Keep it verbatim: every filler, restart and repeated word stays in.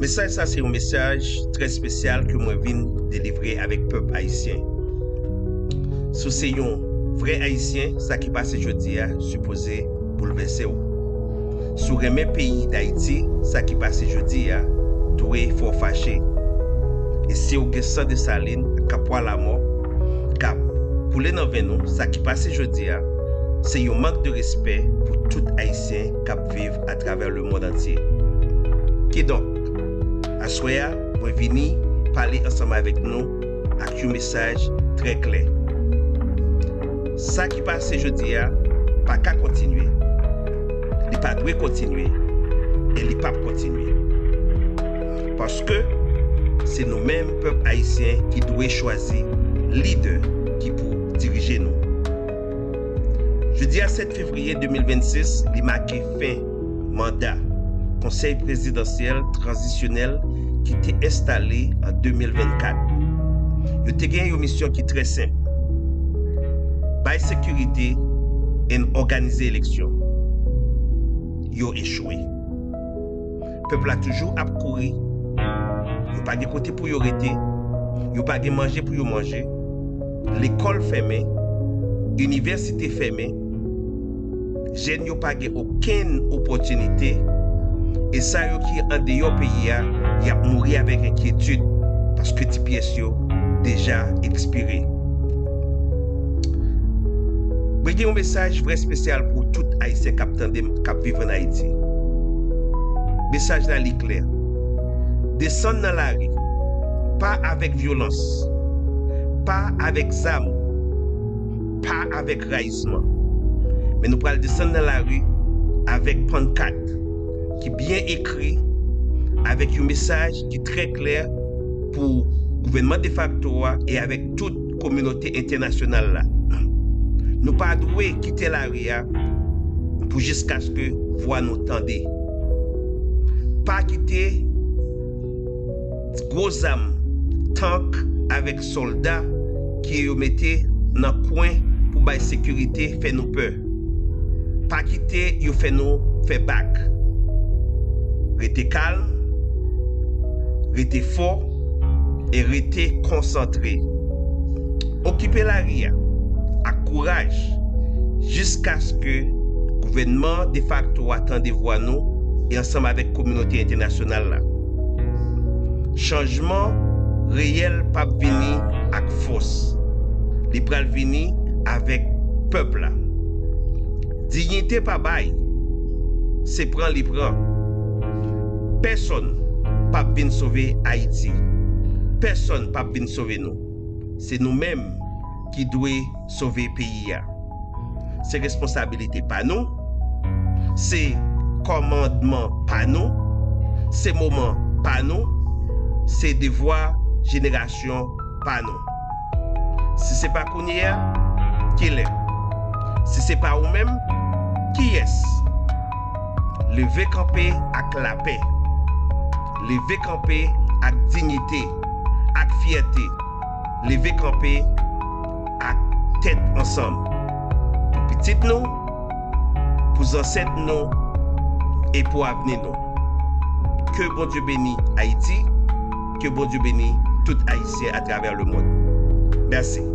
Mesaj sa se yon mesaj trè espesyal ke mwen vin delivre avèk pèp ayisyen. Si w se yon vrè ayisyen, sa ki pase jodi a sipoze boulvèse w. Si w renmen peyi Dayiti, sa ki pase jodi a dwe fè w fache. E si w gen san Desalin ak kapwa lamò k ap koule nan venn ou, sa ki pase jodi a se yon mank de respè pou tout ayisyen k ap viv atravè lemonn antye. Kidonk, aswè a, mwen vini pale ansanm avèk nou ak yon mesaj trè klè. Sa ki pase jodi a pa ka kontinye. Li pa dwe kontinye e li p ap kontinye. Paske se nou menm, pèp ayisyen, ki dwe chwazi lidè ki pou dirije nou. Jodi a sèt fevriye de mil vennsis, li make fen manda Konsèy Prezidansyèl Tranzisyonèl ki te enstale an de mil vennkat. Yo te gen yon misyon ki trè senp: bay sekirite e òganize eleksyon. Yo echwe. Pèp la toujou ap kouri. Yo pa gen kote pou yo rete. Yo pa gen manje pou yo manje. Lekòl fèmen. Inivèsite fèmen. Jèn yo pa gen okenn opòtinite. E sa yo ki andeyò peyi a, y ap mouri avèk enkyetid, paske ti pyès yo deja ekspire. Mwen gen yon mesaj vrè espesyal pou tout Ayisyen k ap tande m, k ap viv ann Ayiti. Mesaj la, li klè. Desann nan lari, pa avèk vyolans, pa avèk zam, pa avèk rayisman. Men nou pral desann nan lari avèk pannkat ki byen ekri, avèk yon mesaj ki trè klè pou gouvènman defakto a e avèk tout kominote entènasyonal la. Nou pa dwe kite lari a pou jiskaske vwa nou tande. Pa kite gwo zam, tank avèk sòlda ke yo mete nan kwen pou bay sekirite fè nou pè. Pa kite yo fè nou fè bak. Rete kalm, rete fò e rete konsantre. Okipe lari a ak kouraj jiskaske gouvènman defakto a tande vwa nou e ansanm avèk kominote entènasyonal la. Chanjman reyèl p ap vini ak fòs. Li pral vini avèk pèp la. Diyite pa bay, se pran li pran. Pèsonn p ap vin sove Ayiti. Pèsonn p ap vin sove nou. Se nou menm ki dwe sove peyi a. Se responsabilite pa nou. Se kòmandman pa nou. Se moman pa nou. Se devwa jenerasyon pa nou. Si se pa kounye a, kilè? Si se pa ou menm, kiyès? Leve kanpe ak lapè. Leve kanpe ak diyite, ak fyète. Leve kanpe ak tèt ansanm. Pou pitit nou, pou zansèt nou, e pou avni nou. Ke Bondye beni Ayiti, ke Bondye beni tout Ayisyen atravè lemonn. Mèsi.